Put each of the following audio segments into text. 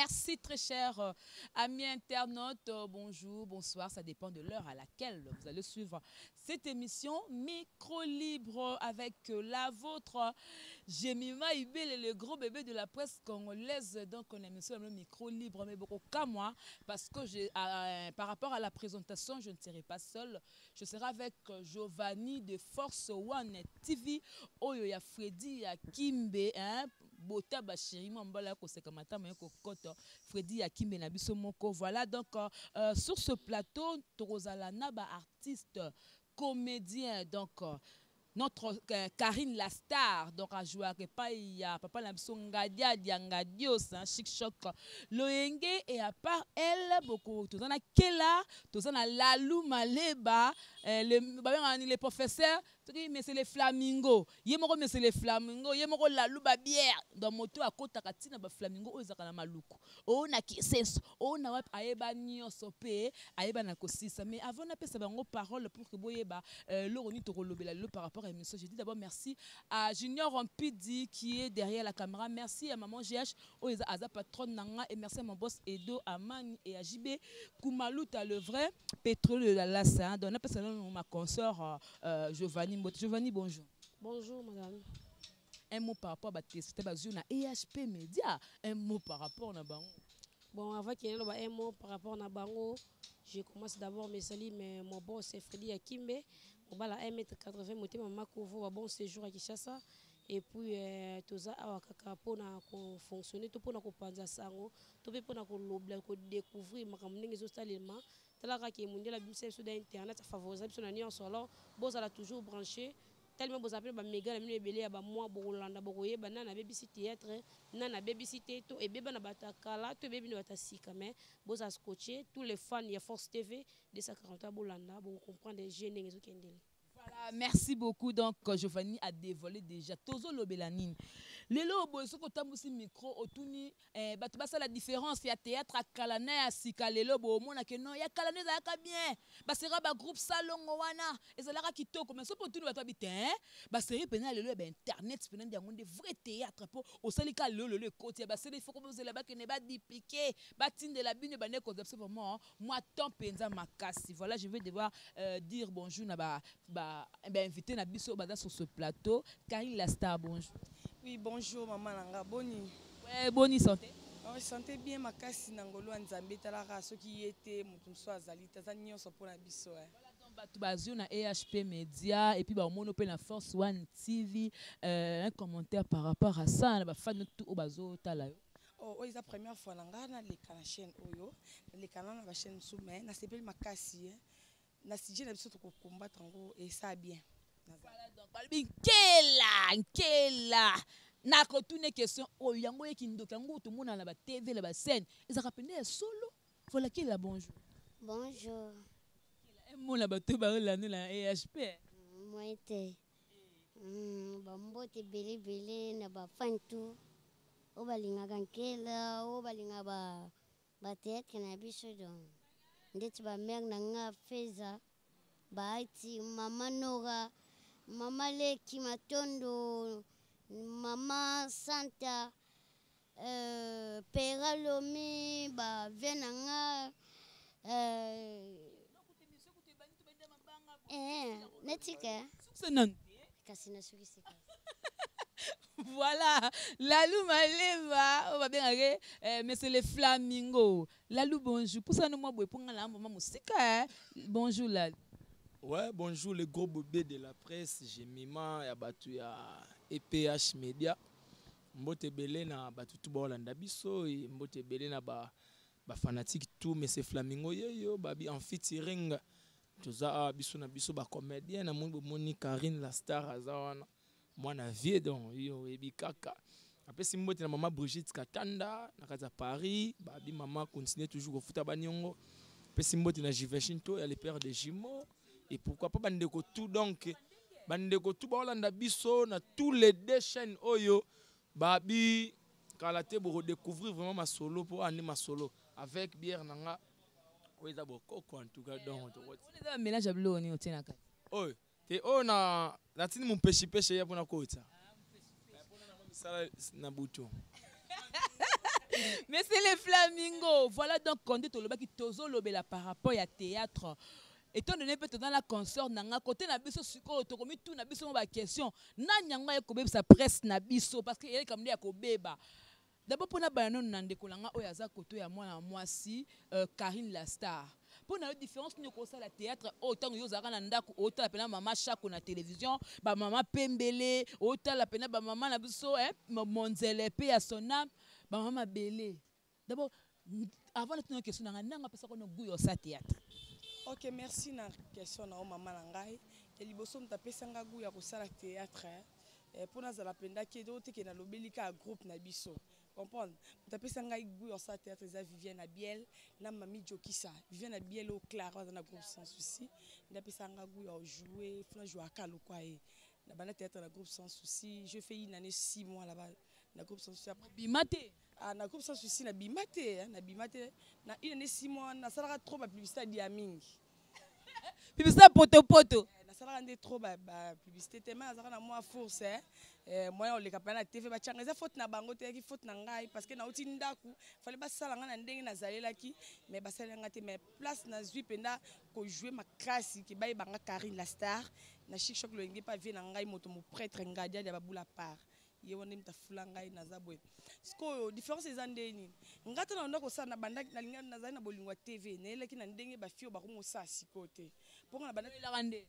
Merci très cher amis internautes. Bonjour, bonsoir, ça dépend de l'heure à laquelle vous allez suivre cette émission Micro Libre avec la vôtre Jemima Ibele, le gros bébé de la presse congolaise. Donc on a émission le Micro Libre, mais beaucoup comme moi, parce que par rapport à la présentation, je ne serai pas seule. Je serai avec Giovanni de Force One TV, oyo ya Freddy ya Kimbe, hein, Bota ba chéri mambala koseka matama ya kokoto Freddy ya Kimbe na biso moko. Voilà donc sur ce plateau tokozala na ba artiste comédien, donc notre Karine la star, donc a joué à il y a papa na biso Ngadia Diangadios, hein, chic choc Loyenge, et à part elle beaucoup tozana Kela, tozana Lalou Maleba, le ba benga ni les professeurs, toki mais c'est les flamingos, ye moko mais c'est les flamingos, ye moko Lalou ba bière dans moto a kota katina ba flamingo oyo ezaka na maluku, o na kisenso, o na wap ayeba nyonso pe ayeba na kosisa. Mais avant na pesa bango parole pour que boyeba loro ni tokolobela lelo par rapport à l'émission, je dis d'abord merci à Junior Mpidi qui est derrière la caméra, merci à maman GH oyo eza aza patronne nanga, et merci à mon boss Edo Amani et à JB Kumaluta le vrai pétrole de la Lassa, hein. Donc na pesa nanu ma consort Giovanni Mbote. Giovanni, bonjour. Bonjour madame. Un mot par rapport à ba test na EHP Média, un mot par rapport na bango. Bon, avant qu'il y ait un mot par rapport na bango, je commence d'abord mes saluts, mais mon boss c'est Freddy Akimbe, on va la un mètre quatre-vingts, monter maman Kovo, bon séjour à Kinshasa. Et puis toza awa kaka pona ko fonctionner, to pona ko panza sango, to pe pona ko lobla, ko découvrir makambo ndenge ezosalema. Talaka ke mondial abimisa biso da internet, favoriser biso na nyonso. Alors bozala toujours branché. Tellement vous appelez ba méga na mino ebele ya ba mois bokolanda bokoyeba nana bebisi théâtre, nana bebisi te, to ebeba na bata kala, to ebebi na bata sika, mais boza scotché tous les fans ya Force TV 243 bolanda boko comprendre jeu ndenge ezokendele. Voilà, merci beaucoup. Donc Giovanni a dévoilé déjà tozo lobela nini. Lelo boye soko tambusi micro otuni bato basala différence ya théâtre ya kala na ya sika. Lelo bo mona ke non ya kala ezalaka bien. Basera ba groupe salongo wana ezalaka kitoko, mais soki otuni bato babite, hein, baseri pena lelo ya ba internet pena ndi yango nde vrai théâtre po osali ka lelo lelo ekoti ya baseri, il faut ko bozela bakende ba dupliquer, batindela bino bande ko biso vraiment moi temps penza makasi. Voilà, je vais devoir dire bonjour na ba, ba, ba invité na biso baza sur ce plateau. Karine la star, bonjour. Oui, bonjour maman nanga, boni. Ouais, boni santé. Oh, santé bien makasi na ngolo ya Nzambe talaka soki yete mutu mosusu azali taza nyonso pona biso, eh. Voilà, donc bato bazio na EHP Media et puis ba mono pe na Force One TV, un commentaire par rapport à ça na ba fan tout oyo bazo tala yo. Oh, oyo eza première fois na nga na leka na chaîne oyo, na leka na ba chaîne mosusu, mais na sepeli makasi, eh. Na sujet na biso toko combattre yango et ça bien. Voilà, donc balobi nkela nkela na kotuna question oyo yango ye kindoki yango tomona na ba TV na ba scène ezalaka pende ya solo. Voilà, Kela, bonjour. Bonjour. Un mot na bato baolanda na EHP. Moi te. Ba mbote ebele ebele na ba fan tout. Oyo balingaka nkela, oyo balingaka ba théâtre na biso donc. Ndeti ba mère na nga Feza, ba Haiti, mama Nora, mama Leki Matondo, mama Santa, Pera Lomi, ba vie na nga netika. Sukisa nanu. Kasi nasukisi kasi. Voilà, Lalou Maleba, on va bien aller, mais c'est les flamingos. Lalou, bonjour. Pour ça, nous, moi, pour nga, maman, musika, hein. Bonjour, Lalou. Ouais, bonjour, le gros bébé de la presse, Jemima, ya batu ya EPH Media. Mbote belé na batu tout ba biso, et mbote belé na ba fanatique tout, mais c'est flamingo yeyo, babi en featuring. Toza biso na biso ba comédien na moni bomoni Karine la star aza wana. Mwana vie donc yo ebi kaka. Apesi mbote na mama Brigitte Katanda na kati ya Paris, babi mama continue toujours kofuta baniongo. Apesi mbote na Givenchy to ya le père de jumeaux et pourquoi pas bandeko tout donc bandeko tout baolanda biso na tous les deux chaînes oyo babi kala te bo redécouvrir vraiment ma solo pour ane ma solo avec bière nanga oyo eza bokoko en tout cas donc to On est dans mélange ya biloko nini otie na kati? Oyo te oyo na natindi mumpeshi peshe ya pona kota. Misala na butu. Mais c'est les flamingos. Voilà donc konde tolobaki tozolobela par rapport ya théâtre. Étant donné peut dans la consort nanga côté na biso sikoyo tokomi tout na biso ba question nani yango aye kobebisa presse na biso parce que eyeli kamde ya kobeba. D'abord mpona bana nano na ndeko na nga oyo aza koto ya mwana mwasi Karine la star, mpo na yo différence nini okosala théâtre oyo ntango yo ozalaka na ndako otala mpena mama Chako na télévision, bamama Pembele, otala mpena bamama na biso Monzele mpe ya sonam, bamama mabele? D'abord, avant natuna question na ngai, nanga apesaka no goût ya osala théâtre? Ok, merci na question na yo, mama na ngai. Ya liboso, moto apesanga goût ya kosala théâtre, mpo nazala mpendaki oteke nalobeli kaka groupe na biso, comprendre, moto apesa ngai goût ya kosala théâtre eza Viviane Abiel na Mami Jokisa. Viviane Abiel oyo Clara aza na groupe Sans Souci nde apesa nga goût ya kojouer. Funa jouaka lokwa ye na banda théâtre na groupe Sans Souci. Je fais une année 6 mois là-bas na groupe Sans Souci. Après bima te? Ah, na groupe Sans Souci nabima te, nabima te. Na une année 6 mois nasalaka trop bapublicité ya dia mingi. Publicité potopoto. Nasalaka nde trop bapublicité te, mais nazalaka na mwa force, moyen oleka mpe na TV. Batianga eza faute na bango te, yaki faute na ngai, parce que nauti ndako, fallait basala ngai na ndenge nazalelaki, mais basaleli nga te. Mais place nazwi mpenza kojouer makasi ke bayebanga Karine la star na Chic Choc Loyenge mpe avie na ngai moto moprêtre Ngadiadi ya babula part ye wana nde moto afula ngai. Naza boye sikoyo, différence eza nde nini? Ngai ta na banda kosala na banda nalinga nazali na bolingo ya TV, nayelaki na ndenge bafille oyo bakomi kosala sikoyo te, mpo nga na banda elaka nde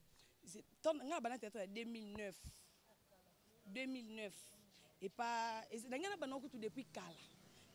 ngai na banda théâtre ya 2009, 2009 epa na ngai na banda kutu depuis kala,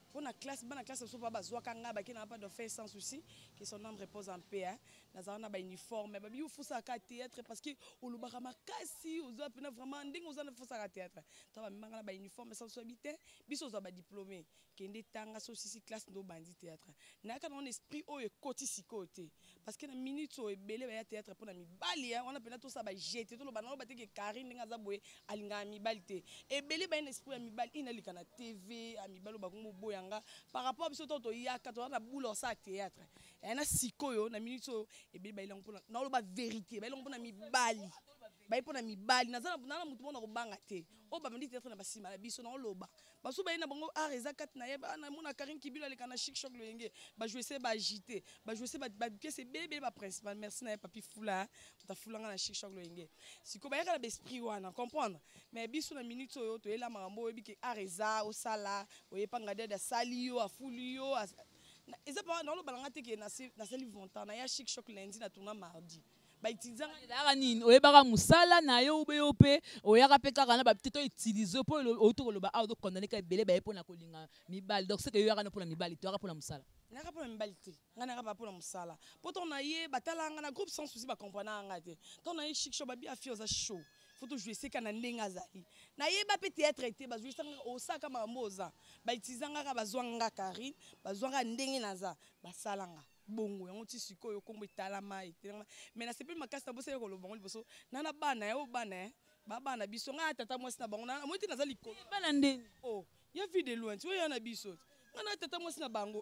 mpo na classe, bana classe biso mpa bazwaka ngai bake na pa Dauphin Sans Souci, que son âme repose en paix, hein. Nazala na bauniforme, babi yo fosaka théâtre parce que olobaka makasi, ozwa mpena vraiment ndenge oza na fosaka théâtre. To bamemanga na bauniforme Sans Souci, te biso ozwa badiplôme, kende tanga so osisi classe nde obandi théâtre. Nayaka na wana esprit oyo ekoti sikoyo te, parce que na minute oyo ebele baya théâtre mpona mibali wana mpena tosala bajete, toloba naloba te ke Karine ndenge aza boye alingaka mibali te. Ebele baye na esprit ya mibali, inaleka na TV ya mibali oyo bakongo boyanga par rapport a biso to toyaka toza na bula osala théâtre eya na sikoyo. Na minute oyo ebele bayelango mpona, naoloba vérité, bayelango mpona mibali, baye mpona mibali. Naza na motu moko na kobanga te oyo bamandi théâtre na basima na biso. Naoloba baso baye na bango art eza kati na ye. Namona Karine Kibilo aleka na Chic Choc Loyenge, bajoue se baagité, bajoue se bapièce ebele ebele, baprincipal. Merci na ye Papi Fula, moto afulanga na Chic Choc Loyenge. Sikoyo bayaka na baesprit wana, comprendre. Mais biso na minute oyo toyela makambo, oyebi ke art eza osala oyepanga dede asali yo afuli yo eza pa. Naoloba nanga te ke nasali vontan naya Chic Choc lundi, na tourna mardi, bautilisanga. Ezalaka nini? Oyebaka mosala na yo ube yo mpe oyaka mpe kaka na bapite to utilize mpo outi koloba awa ozokondane ka ebele baye mpona kolinga mibali. Donc seke yo oyaka na mpona mibali te, oyaka mpona mosala? Nayaka mpona mibali te, ngai nayaka pa mpona mosala, mpo ntango na ye batala nga na groupe Sans Souci, bacomprendre nga te. Ntango na ye Chic Choc, babi afi oza chaud, faut tojouer seka na ndenge azali. Nayeba mpe théâtre te, bazwisanga osalaka makambo oza, bautilisanga kaka, bazwa nga Karine, bazwa nga ndenge naza, basalanga bongo yango ti sikoyo nkombo etalama etelama. Mais nasepeli makasi na bosali koloba bango liboso na na bana ya oyo bana babana biso, ngai tata mwasi na bango namoni te naza likolo. Bana ndeni? Oh, ya Vie de Loin ti oyo ya na biso, ngai na tata mwasi na bango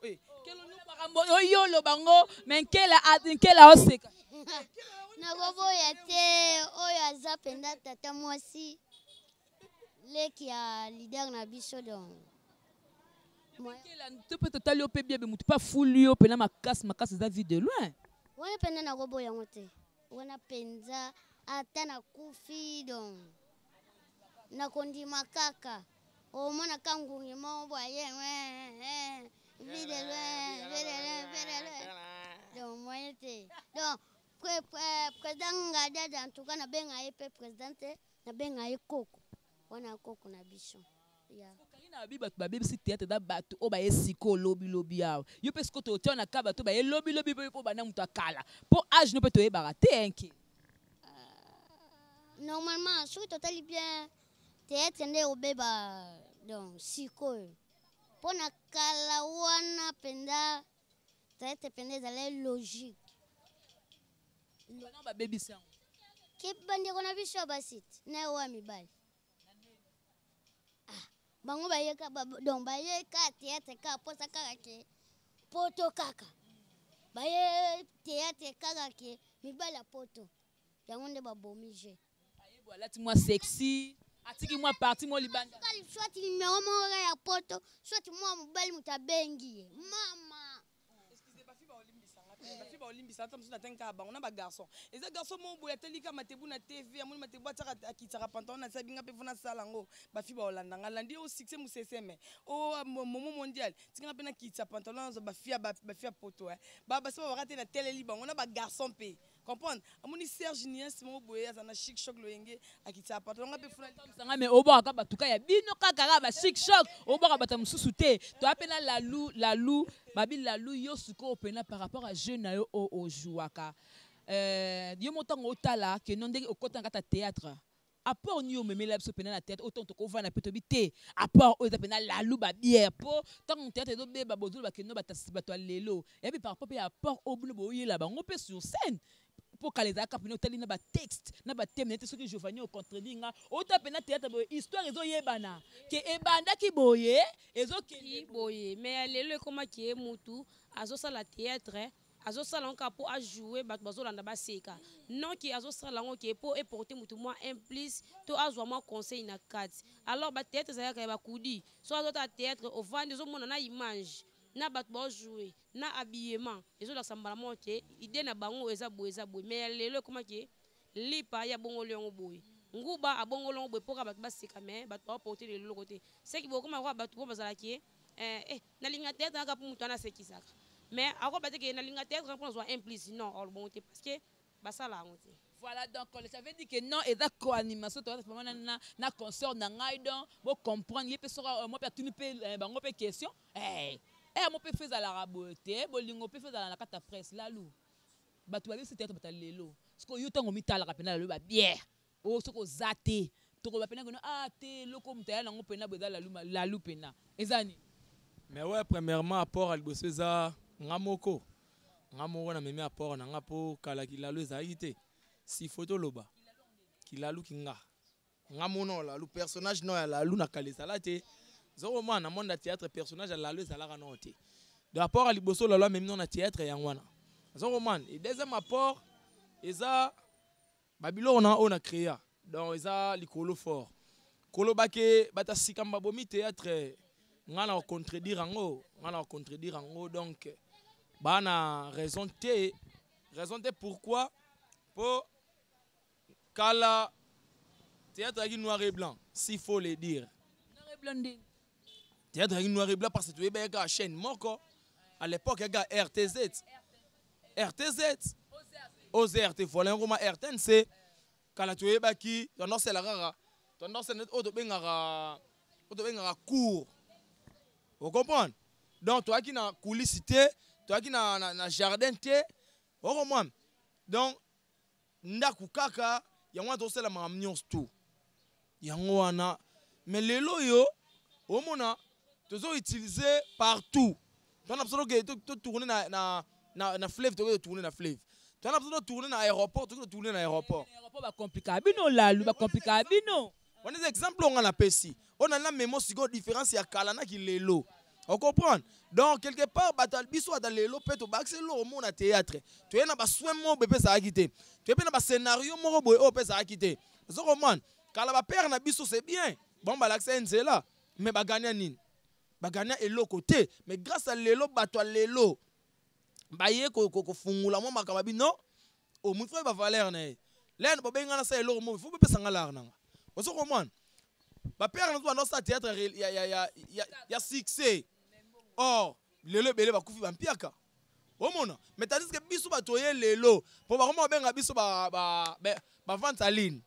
Makambo oyo oloba ngo, me Nkela, Nkela oseka. Nakoboya te, oyo aza mpenza tata mwasi leki ya leader na biso, donc Nkela to mpe totali yo mpe biebe motu mpe afuli yo mpena makasi makasi eza Vie de Loin. Wana mpenza nakoboya yango te, wana mpenza ata nakufi, donc nakondima kaka. Omona ka ngungi moko boye, Vie de Loin, Vie de Loin, Vie de Loin, donc moyen te. Donc président Ngadada, en tout cas nabenga ye mpe président te, nabenga ye koko wana, koko na biso ya. Karine abi bato babebisi théâtre eza bato oyo baye sikoyo lobilobi awa. Yo mpe sikoyo totia na ka bato baye lobilobi mpe mpo banda moto akala mpo age no mpe toyebaka te enke. Normalement soki totali bien, théâtre nde obeba. Donc sikoyo mpo na kala wana mpenza théâtre mpenza ezalaki logique. Bana babebisi yango. Ke bandeko na biso ya basi te na oyo ya mibali, ah, bango bayeka donc bayeka théâtre kaka mposa kaka ke poto, kaka baye théâtre kaka ke mibali ya poto, yango nde babomi je. Ayebo alati mwa sexy. Atiki mwa parti mwa libanda. Soit numéro moko ya poto, soit mwa mobali moto abengi ye. Mama. Bafi baolimbisa ata mosusu natangi kaka bango na bagarçon. Eza garçon moko boye atelika matebu na TV, amoni matebu atiaka, akitisaka pantalon na se, abinga mpe fo nasala yango. Bafi baolanda nga landi o succès moseseme o momo mondial, tikanga mpe nakitisa pantalon, nazwa bafi ya poto basi babaka te, nateleli bango na bagarçon mpe comprendre. Amoni Serge Niens moko boye aza na chic choc loyenge, akitisaka pantalon nga mpe funa. Sanga me obwaka batuka ya bino kaka kaka ba chic choc, obwaka bato mosusu te. Toya mpe na Lalu. Lalu babi, Lalu, yo sikoyo mpena par rapport à jeune na yo oyo ojouaka, yo mo ntango otala keno ndenge okota na kati ya théâtre, apport nini omemela biso mpena na théâtre oyo ntango tokovanda mpe toyebi te apport oyo eza mpena Lalu babiere? Mpo ntango théâtre ezobeba, bozoloba keno bato ya lelo yabi par rapport mpe ya apport oyo bino boyela bango mpe sur scène, mpo kala ezalaka mpena otali na batexte na bathème nete. Soki Giovanni ocontredire nga, ota mpena théâtre boye, histoire ezoyebana ke ebandaki boye, ezokende boye. Mais ya lelo ekomaki ye mutu azosala théâtre, azosala yango kaka mpo ajoue, bato bazolanda baseka, non ke azosala yango ke mpo eporte mutu mwa un plus to azwa mwa conseil na kati. Alors bathéâtre ezalaka ya bakudi. So azotala théâtre, ovandi, ozomona na image na bato baojoue na habillement, ezolakisa mbala moko ke idée na bango eza boye, eza boye. Mais ya lelo ekomaki lipa ya bongoli yango boye, nguba abongoli yango boye mpo kaka bato baseka, mais bato baoporte lelo eloko te. Seki bokoma kaka bato mpo bazalaki nalinga théâtre kaka mpo moto wana asekisaka, mais akoba te ke nalinga théâtre mpo nazwa un plus. Non, bongo te, parce que basala yango te. Voilà, donc ça veut dire que non, eza co-animation, toza vraiment na consort na ngai. Donc bo comprendre ye mpe soki mo mpe atuni mpe bango mpe question mo mpe fe ezalaka boye te. Bolingo mpe fe ezala na kati ya presse. Lalu, bato babisi théâtre bato ya lelo. Soki yo ntango omitalaka mpena lelo babiere oyo, soki oza te, tokoloba mpena kono ah te, eloko moto aya nango mpena boye eza Lalu. Lalu mpena eza nini? Mais ouais, premièrement, apport ya liboso eza nga moko namemi apport na nga, mpo kala kilalu ezalaki te. Si faut toloba kilalu kinga nga mona Lalu, personnage no ya Lalu na kala ezala te. Zokomona na monde ya théâtre, personnage ya Lalu ezalaka nao te. Donc apport ya liboso Lalu amemi no na théâtre yango wana, zokomona. Et deuxième apport eza babiloko na oyo na créa. Donc eza likolo fort. Koloba ke bato ya sika babomi théâtre, nga na contredire yango, nga na contredire yango. Donc baa na raison te, raison te. Pourquoi? Mpo kala théâtre ezalaki noir et blanc, s'il faut le dire. Noir et blanc ndeni? Théâtre ezalaki noir et blanc parce que toyebaki kaka chaîne moko à l'époque, yaka RTZ, RTZ, OZRT. Voilà, yango ma RTNC. Kala toyebaki tondosela kaka, tondosela oyo tobengaka cours, ocomprendre? Donc toyaki na coulisse te, toyaki na jardin te, okomprendre? Donc ndako kaka yango wana tozosala makambo nyonso tu yango wana. Mais lelo oyo omona tozoutilize partout. Twana biso totourne na fleuve, tokoki totourne na fleuve. Twana biso totourne na aéroport, tokoki totourne na aéroport. Aéroport bacomplika bino, Lalu, bacomplika bino. Wana eza exemple oyo nga napesi, oyo nali na memo sikoyo, différence ya kala na kilelo, ocomprendre? Donc quelque part bato biso ata lelo mpe tobakisi eloko moko na théâtre. Toye na basoin moko boye mpe ezalaki te, toye mpe na bascénario moko boye oyo mpe ezalaki te. Ozo comprendre? Kala bapère na biso, c'est bien, bango balakisa ye nzela, mais bagania nini? Bagania eloko te. Mais grâce à lelo, bato ya lelo baye kofungula mwa makambo bino omutu oyo bavaleur na ye lene bobenga na sa eloko moko, fo bopesanga lar nanga. Ozo comprendre? Bapère na biso bandosala théâtre ya succès, or lelo ebele bakufi bampiaka omona. Mais tandis que biso bato oye lelo, mpo bakoma babenga biso bavente en ligne.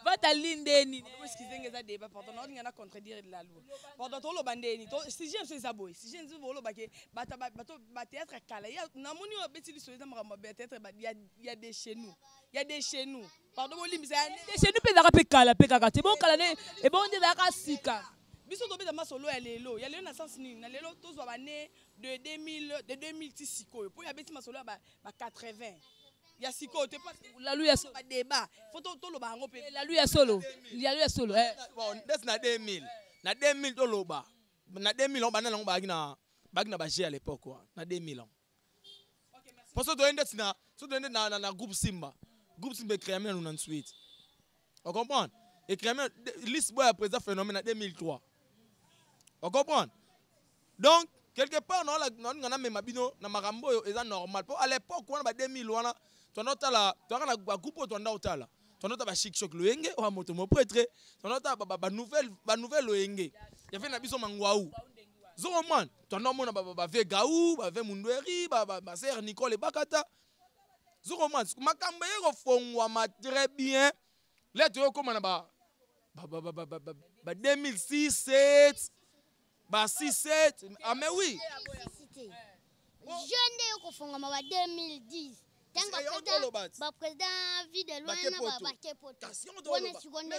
Vente en ligne ndeni? Excusez, eza débat, pardon, naolinga na contredire Lalu, pardon. Toloba ndeni, sujet biso eza boye, sujet nzi boloba ke bato bathéâtre ya kala, namoni oyo abeti liso eza makambo ya théâtre ya de chez nous, ya de chez nous, pardon, bolimbisa. De chez nous mpe ezalaka mpe kala mpe kaka te. Bokala ne ebongo nde ezalaka sika. Biso tobeta masolo ya lelo, ya lelo na sens nini? Na lelo tozwa bane de 2000, de 2000 ti sikoyo, mpo ya beti masolo ya ba 80 ya sikoyo te. Lalu ya solo. Badébat fo toloba yango mpe. Lalu ya solo, Lalu ya solo. Ndesi na 2000, na 2000 toloba na 2000 ans, banda nango bayaki na baG à l'époque wana na 2000 ans. Mpo so toye ndeti na so toye ndeti na groupe Simba. Groupe Simba ecréami na 98. Ocomprendre? Ecréami liste boy ya président phénomène na 2003. Ocomprendre? Donc quelque part naolinga namema bino na makambo oyo eza normal mpo à l'époque wana ba 2000 wana toanda otala toyaka na bagroupe oyo toanda otala, toanda otala bachic choc loyenge oyo moto mopretre, toanda otala banouvelle loyenge ya fe na biso mangwau zokomwana, toanda omona bave gau, bave mundweri, baser Nicole Ebakata zokomwana. Makambo eye kofongwama très bien le toyokóma na ba 2006 7, ba 6 7. Ah mais oui. Jeune nde yokofongama ba 2010, ntango baprésident Vie de Loin bake poto wana, sikoyo nde.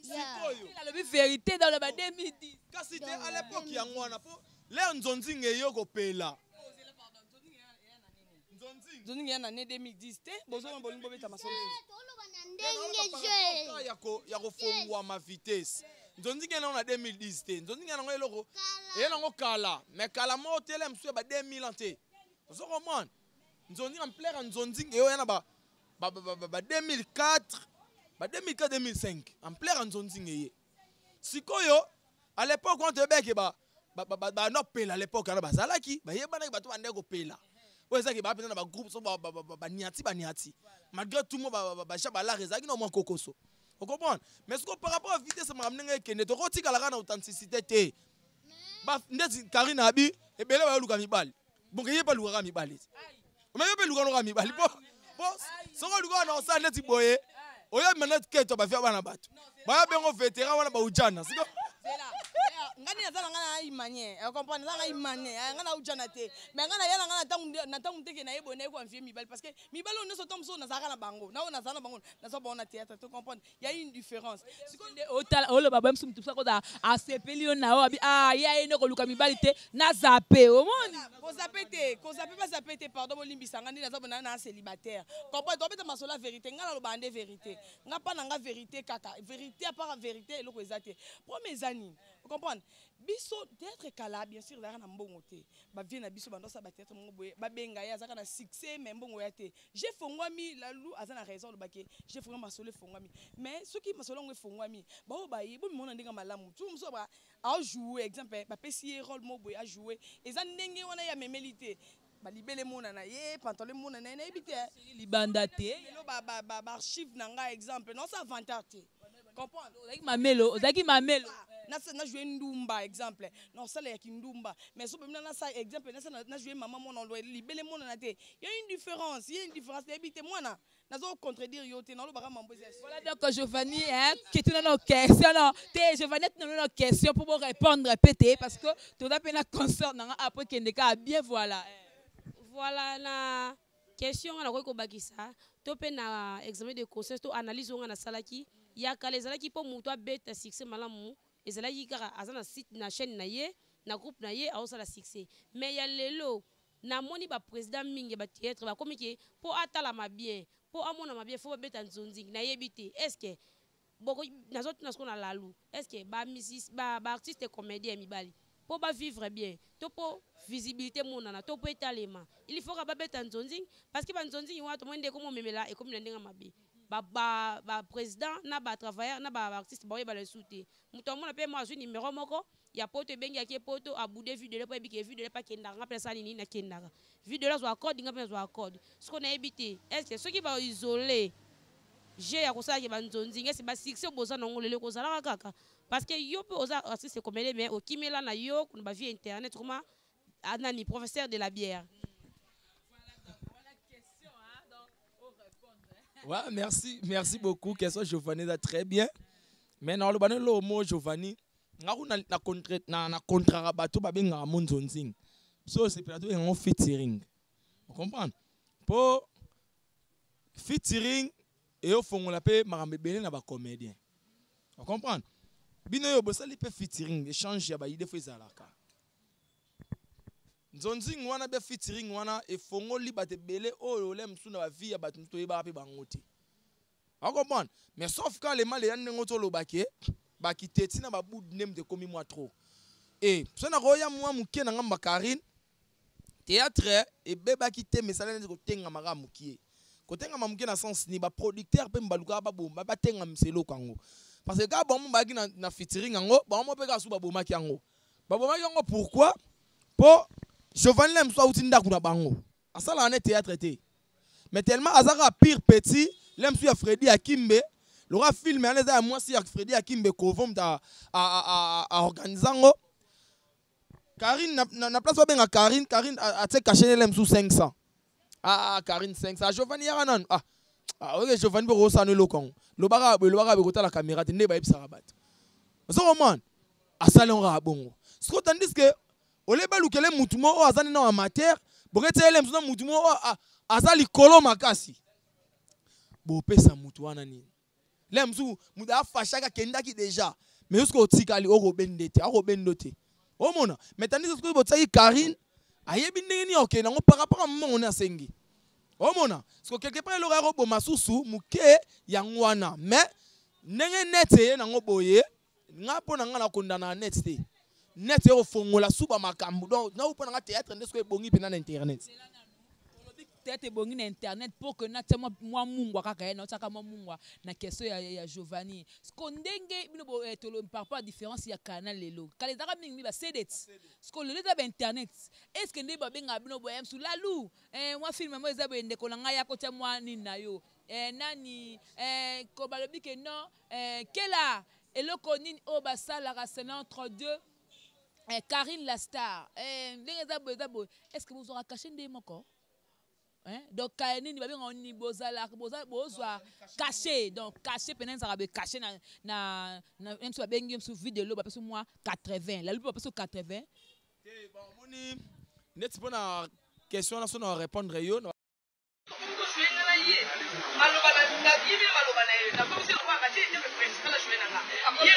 Sikoyo alobi vérité dans le ba 2010. Kasi te, à l'époque yango wana, mpo l'heure nzonzinga eyo kopela. Nzonzinga ya na ne 2010 te, bozoma bolingi bobeta masolo. Toloba na ndenge je ya kofongwama vitesse, nzonzinga nango na 2010 te. Nzonzinga nango eloko eye nango kala, mais kala moko tele mosusu ya ba 2000 ans te. Ozo comprendre? Nzonzinga, ampleur ya nzonzinga eyo ya na ba 2004, ba 2004, 2005, ampleur ya nzonzinga eye. Sikoyo à l'époque wana toyebaki banopela, à l'époque wana bazalaki bayebanaki, bato bandeki kopela oyo ezalaki baa mpenza na bagroupe so baniati baniati, malgré tout mo baja balare ezalaki na mwa kokoso, ocomprendre? Mais sikoyo par rapport à vitesse makambo ndenge ekende, tokotikala kaka na authenticité te. Ndeti Karine abi ebele bayoluka mibali, bonke ye mpe alukaka mibali te, mais yo mpe luka noka mibali, po soki olukaka na osala neti boye, oyebima neti keto bafia bana bato baya bengo vétéran wana baujana siko. Nga nde naza na nga na imanie, comprendre? Naza nga imanie, nga na ujana te, mais nga naya na nga na ntango teke naye boye, naye koenvie mibali, parce que mibali oyo nyonso, ntango mosusu nazalaka na bango, na oyo nazala na bango, naza bango na théâtre to comprendre, y a une différence. Otala oloba boye, mosusu mutu soki asepeli yo na yo, abi ah, ye aye nde koluka mibali te, nazape omoni. Kozape te, kozape, bazape te, pardon, bolimbisa nga. Nde naza bona na célibataire, comprendre? Tobeta masolo ya vérité, nga naloba nde vérité, nga mpa na nga vérité, kaka vérité, à part vérité eloko eza te. Problème eza nini? Comprendre, biso théâtre kala, bien sûr ezalaka na mbongo te. Bavie na biso bandosala bathéâtre moko boye, babenga ye, azalaka na succès, mais mbongo ya te. Je fongwami, lalu aza na raison, olobaki je fongwami, masolo efongwami, mais soki masolo yango efongwami, baoyo baye bomimona ndenge malamu tu mosusu aojoue. Exemple, bapesi ye rôle moko boye, ajoue, eza ndenge wana ye amemeli te, balibele emonana ye, pantalon emonana ye, nayebi te. Libanda te. Lelo baarchive na ngai, exemple, naosa avantage te, comprendre? Ozalaki mamelo, ozalaki mamelo. Najoue ndumba, exemple, naosalelaki ndumba, mais so bemina nasa, exemple, najoue mama mwana libele emonana te. Y a une différence, y a une différence, nayebi te, mwana nazo contredire yo te, nalobaka mambo eza. Voilà, donc Giovanni, hein, qui est une question, non, te Giovanni, tu une question pour répondre peut-être, parce que tu as peine concert après Kendeka bien, voilà. Voilà, na question wana nakoki kobakisa to mpe na examen de conscience to analyse oyo nga nasalaki ya kala, ezalaki mpo moto abeta succès malamu, ezalaki kaka aza na site, na chaîne na ye, na groupe na ye, aosala succès. Mais ya lelo namoni baprésident mingi ya bathéâtre bakomi ke mpo atalama bien, mpo amonama bien, fo babeta nzonzingi. Nayebi te, est ce que nazotuna sikoyo na lalu, est ce que baartiste ba comédien ya mibali, mpo bavivre bien to mpo visibilité monana to mpo etalema, il faut ka babeta nzonzingi? Parce que banzonzingi wana tomoni nde ekomi omemela, ekomi na ndenge mabe, baprésident na batravailleur na baartiste baoyebana lisusu te. Moto amona mpe mo azwi numéro moko ya poto, ebengaki ye poto, abude videle mpo ayebi ke videle mpe akendaka, nga mpe nasala nini, nakendaka videle, azwa code, nga mpe nazwa code. Sikoyo nayebi te, est ce que soki baisole je ya kosalaki banzonzingi, ese basuccès boza nango lelo ekozalaka kaka? Parce que yo mpe oza artiste comédien, mais okimela na yo na bavie internet, koma nani, professeur de la bière. Ouais, merci, merci beaucoup. Question Giovanni, très bien. Mais dans le banelo mot Giovanni, nga na na contre na contrat bato babengaka mo nzonzing. So c'est plateau yango featuring. Vous comprenez? Po featuring eyofongola mpe makambo ebele na bacomédien. Vous comprendre? Bino oyo bosali mpe featuring, échange ya baide fo ezalaka. Nzonzing wana mpe featuring wana efongoli bato ebele oyo ole mosusu na bavie ya bato mosusu toyebaka mpe bango te. Ocomprendre? Mais sauf ka lema leya ndenge tolobaki bakiteti na babude nde moto ekomi mwa trop e so nakoya mwa moke na ngambo ya Karine. Théâtre ebebaki te, mais esala neti kotengamaka mokie. Kotengama moke na sens ni baproducteur mpe balukaka baboma, batengamisa eloko yango, parce que kaka bango bayaki na featuring yango, bango mpe kaka su babomaki yango. Babomaki yango pourquoi? Mpo Giovanni le mosusu auti ndako na bango, asalaka ne théâtre te, mais tellement aza kaka pire petit le mosusu ya Fredi Akimbe. Loka film wana eza ya mwasi ya Fredi Akimbe, kovo moto aorganize yango. Karine na place babenga Karine, Karine atie cachet nele mosusu 500. Ah, Karine 500, Giovanni yaka nanu. Ah, oke Giovanni mpe kokosala eloko yango, lobaka boye, lobaka boye, kotala caméra te nde bayebisaka bato. Ozokomona asali yango kaka bongo siko, tandis que ole balukele mutu moko oyo aza nde na amateur, boketia ele mosusu na mutu moko oyo aza likolo makasi. Bopesa mutu wana nini? Le mosusu mutu afashaki, akendaki déjà, mais jusque otikali okobende te, akobendo te, omona. Mais tandis que soki botiaki Karine, ayebi ndenge nini akokende yango par rapport a mbongo nde asengi, omona. Parce que quelque part eloko ya koboma susu moke yango wana. Mais ndenge net eye nango boye, nga mpo na nga nakondana na net te. Net ekofongola suba makambo. Donc na mpo na nga, théâtre nde soki ebongi mpenza na internet. Théâtre ebongi na internet pour que natia mwa mungwa kaka ye, naotiaka mwa mungwa na question ya Giovanni. Siko ndenge bino par rapport à différence ya kala na lelo, kala ezalaka mingi baCD, siko lelo eza bainternet. Est ce que nde babengaka bino boye mosu lalu, mwa film mo eza boye, ndeko na ngai ya kotia mwa nini na yo, nani ko balobi ke non, kela eloko nini oyo basalaka, c'est entre deux, Karine la star, ndenge eza boye, eza boye, est ce que bozwaka cachet nde moko, hein? Donc kaya nini babengaka nini, bozalaka bozwa cachet? Donc cachet pene ezalaka boye, cachet na mosu babengi mosu video, bapesi mwa 80, lalu mpe bapesi 80. Te, bon, omoni neti mpo na question wana, so na répondre yo. Maloba na ye, maloba na ye nakomisi lokola batie ete président na joue nanga ye, ye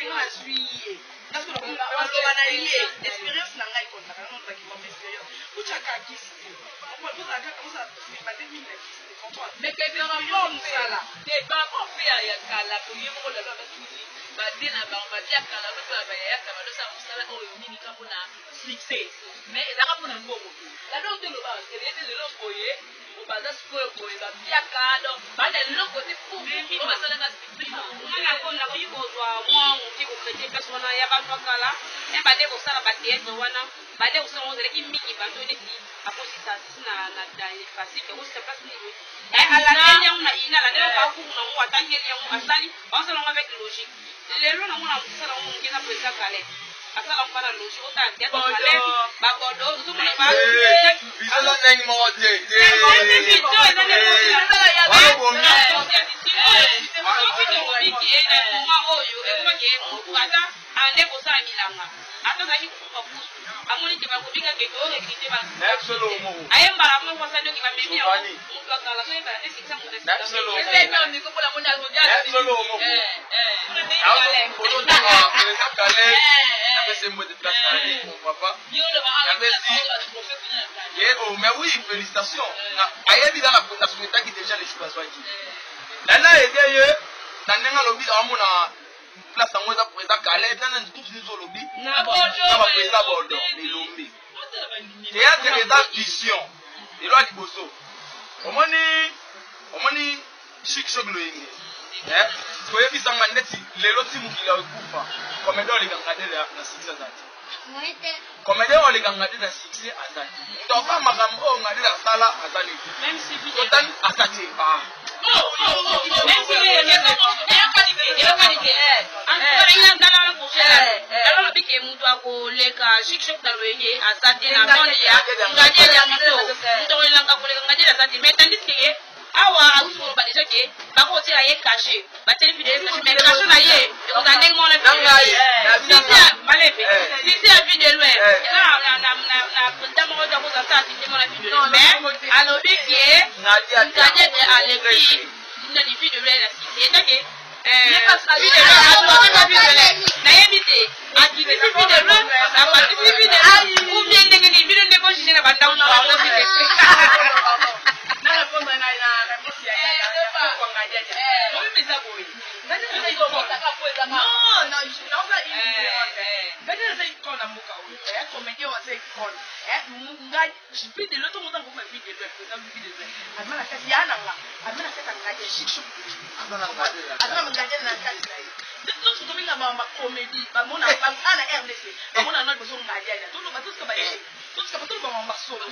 nazwi ye maloba na ye, expérience na ngai kontaka na nolobaki mama expérience kutyaka kisi te, ozala kaka ozala bate mingi na kisi te, comprendre. Mais par rapport mosala te, par rapport mpe ya kala, boye moko lelo abaki nini, bade na bango babia kala, loto ya bayayaka balosala mosala oyo mingi kaka mpona succès, mais ezalaka mpona mbongo te. Lalo te, loba ete lelo boye baza sikoyo boye babiaka, donc bana eloko te po basalaka succès. Nakoki kozwa mwa moke kocritiquer place wana ya bato ya kala. E bande kosala bathéâtre wana, bande kosala ngo, ezalaki mingi bato neti akosisa sisi na fasike, akosisa place nini, alandeli yango na ina, alandeli yango bakuru nango, atangeli yango, asali, baosala yango avec logique. Lelo nango na mosala yango moke eza président Caleb asala yango na logique. Otala théâtre Caleb, babodo ozomona. Biso eza ndenge moko te. Oyo ekomaki motu aza ande kosala bilanga, ata azalaki kokufa kusu, amoni te bakobingaka ete orecruter, aye mbala moko asali oki bamemi yango. Motu akala soyebana te sikisa moto. Président Caleb, napesi mbote place na ye, mon papa. Oh, mais oui, félicitations. Ayebi na nasouhaitaki déjà les choses azwaki nana ede ye na ndenge alobi, aomona place yango eza président Caleb nana groupe nyonso olobi na baprésident Bordeaux Elombe. Théâtre eza vision. Elo ya liboso, omoni Chic Choc Loyenge, koyebisanga ndeti lelo ti mokili ya ekufa, comédien olekanga te na succès aza te. Comédien olekanga te na succès aza te. Moto afa makambo oyo nga te asala aza neti totani aza te. Alobi ke moto akoleka Chic Choc na Loyenge aza te na monde ya Ngadiel ya moto, moto akolelanga koleka Ngadiel aza te. Mais tandis ke awa auti koloba déjà ke bakotiela ye cachet, batieli video cachet, mais cachet na ye ekozala ndenge moko malebe sisi ya Vue de Loin. Eza na président moko te akozala sala sisi mona Vue de Loin, mais alobi ke Ngadiel aleki nani Vue de Loin na sisi etake nayebi te akitisi Vue de Loin, amatisi Vue de Loin ou bien ndenge nini. Bino nde bojuge na bandako bango. Na répondre na réponse ya Ngadiadia. Problème eza boye. Non, non, naoza ngadi aza icone na mboka oyo, comédien oyo aza icone. Ngai vie de loin, ntongo ntango vie de loin, président vie de loin abima na kati ya na nga, abima na kati ya ngadi ya chic choc, aza na ngadi na kati na ye. Nyonso tobenga bacomédie, bamona a na RDC, bamona na liboso ngadi ya toloba, tosika baye, tosika batoloba masolo.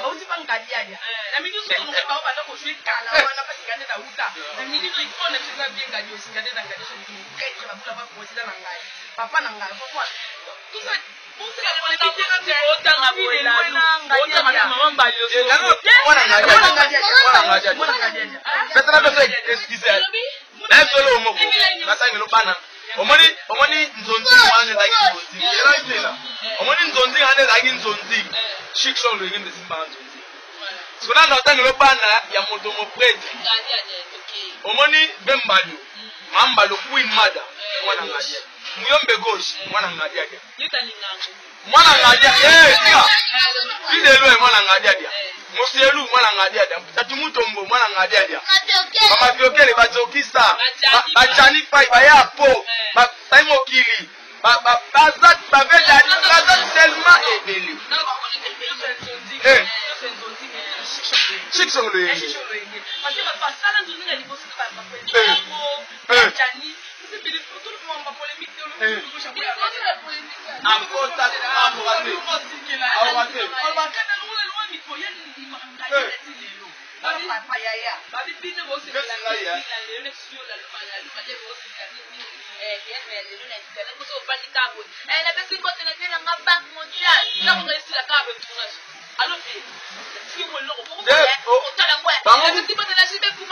Bauti pa ngadiadia na mingi nyonso tolongo bao banda kozwi kala wana mpasi ngadi na uta na mingi nyonso ikona biso eza bien. Ngadi osi ngadi na ngadi so prêtre babula ba président na ngai, papa na ngai, comprendre tout ça. Otanga boye, otanga mama Mbalio. Pesana biso, excuse na solo moko natangelo bana. Omoni nzonzi wana ezalaki nzonzi, elaki tela. Omoni nzonzi wana ezalaki nzonzi, chic choc loyenge nde esimbaka nzonzi. Siko nano atangelo bana ya moto moprêtre. Omoni bembalio mambalo, queen mada mwana ngadia, muyombe gauche mwana ngadiadia, mwana ngadia tika fidelo, mwana ngadiadia mosielu, mwana ngadiadia tatu mutombo, mwana ngadiadia bamaviokele, bazokisa bajani fai baya po basai mokili baza bavedadi, baza tellement ebele. Chic song loyenge. Basala nzonzi liboso, jani Akota akoka te. Babi bino bosepela lelo neti yo laluma te, bosepela théâtre ya lelo na internet. Moso ofandi kaka boye, napesi mbote na vie nanga, Banque mondiale, ntango esila kaka boye tournage alobi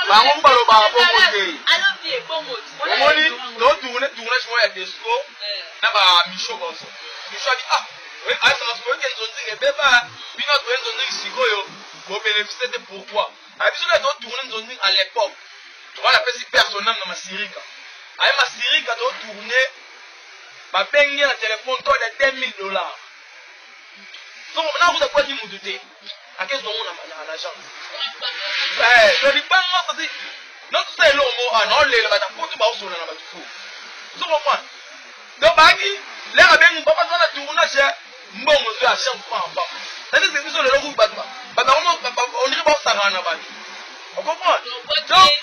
Bango balobaka bongo te. Alobi ebongo. Omoni totourne tournage moko ya desco na bamisho bonso, misho abi ah ayesaka sikoyo ke nzonzinga ebeba bino toye nzonzingi sikoyo bobénéficie te. Pourquoi abiso na totourne nzonzingi? À l'époque toka napesi personnel na masirika, aye masirika totourne, babengi na telefone to ya 2000 $. So nakuta kwaki mutu te, akezwango na agence to libanga sasi nazosa eloko moko a naolela bato poto baosola na bato fo. So comprendre, donc baaki lere abengi papa aza na tournage, mbongo zo ya chambre pamba pamba. C'est-à-dire que biso lelo kuki bato bato on dirait baosakana na bato, ocomprendre? Donc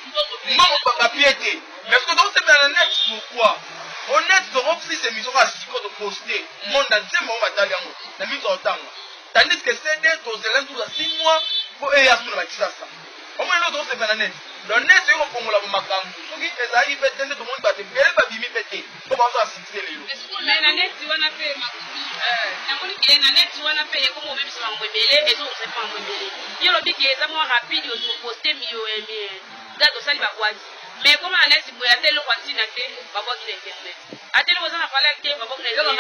mbongo bapie te, mais soki tokosepela na net, pourquoi o net tokosisa émission kaka sikoyo toposte monde entier, bango batali yango na miso ya otanga, tandis que CD tozela ntuza 6 mois po eya su na bakisasa. Omoni lelo tokosepela na net, donc net oyo kofongola makambo soki ezalaki mpe te nde tomoni bato ebele babimi mpe te po bazwa succès lelo. Mais na neti wana mpe makutu, namoni ke na neti wana mpe ekoma obebisa makambo ebele, ezongisa mpe makambo ebele. Yo olobi ke eza mwa rapide, oposte date, osali, babwaki. Mais ekoma na neti boye, ata eloko ya ntina te babwaki na internet, ata eloko eza na valeur te babwaki na internet.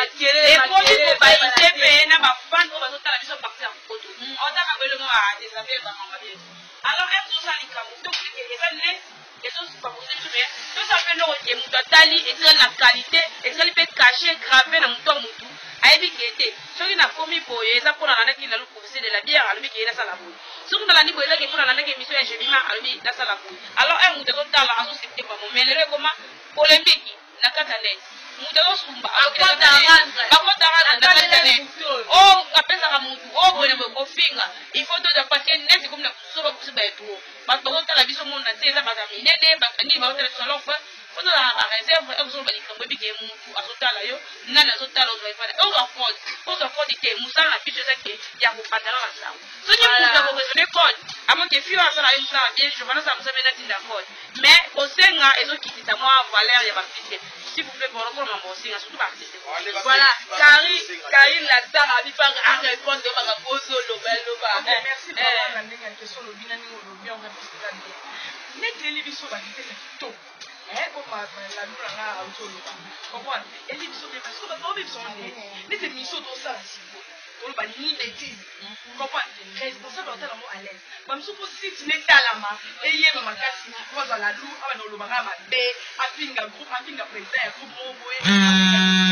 Ekomi kobayise mpe na bafans oyo bazotala biso parti ya poto, otaka belongo adesabe bamama bien. Alors ere tozosala likambo tokoleke eza net, ezofavorize biso, mais tosala mpe eloko ke moto atali etikali na qualité, etikali mpe caché, grave na moto ya motu, ayebi ke te soki nakomi boye eza mpona nalandaki na professeur de la bière, alobi ke ye nasala boye. Soki nalandi boye ezaki mpona nalandaki émission ya Jemima, alobi nasala boye. Alors un moto azotala azosepte bango, mais lelo ekoma polémique na kati ya net, moto azosumba bakotaka na kati ya net, o apesaka motu o boye na boye kofinga. Il faut toza, parce que net ekomi na buzoba, biso baetro bato bazotala biso monde entier, eza bato ya minene, bato nini bazotala biso. Alors faut tozala na baréserve, ozoloba likambo ebike motu azotala yo, nani azotala, ozwa efana, ozwa code, ozwa code te. Mosala na biso eza ke ya kopandana na sango. Soki moto akoraisonne code, amoke fi oyo asala ye mosala bien, jovana asala mosala bien, natinda code. Mais kosenga ezokitisa mwa valeur ya baartiste. S'il vous plaît, bolokolo mambo kosenga, surtout baartiste. Voilà, Karine la star abipanga a répondre makambo ozoloba loba. Merci vraiment na ndenge ya question olobi, na ndenge olobi en réponse eza bien. Neti eli biso bavitese ya kitoko po lalu nanga auti oloba, comprendre eli biso bien, parce que bato baobi biso nde neti émission tosala sikoyo, toloba ni bêtise, comprendre responsable otala yango à l'aise. Bamosusu mpo site netalama eyeba makasi po azwa lalu awa na olobaka mabe, afinga groupe, afinga président ya groupe moko boye.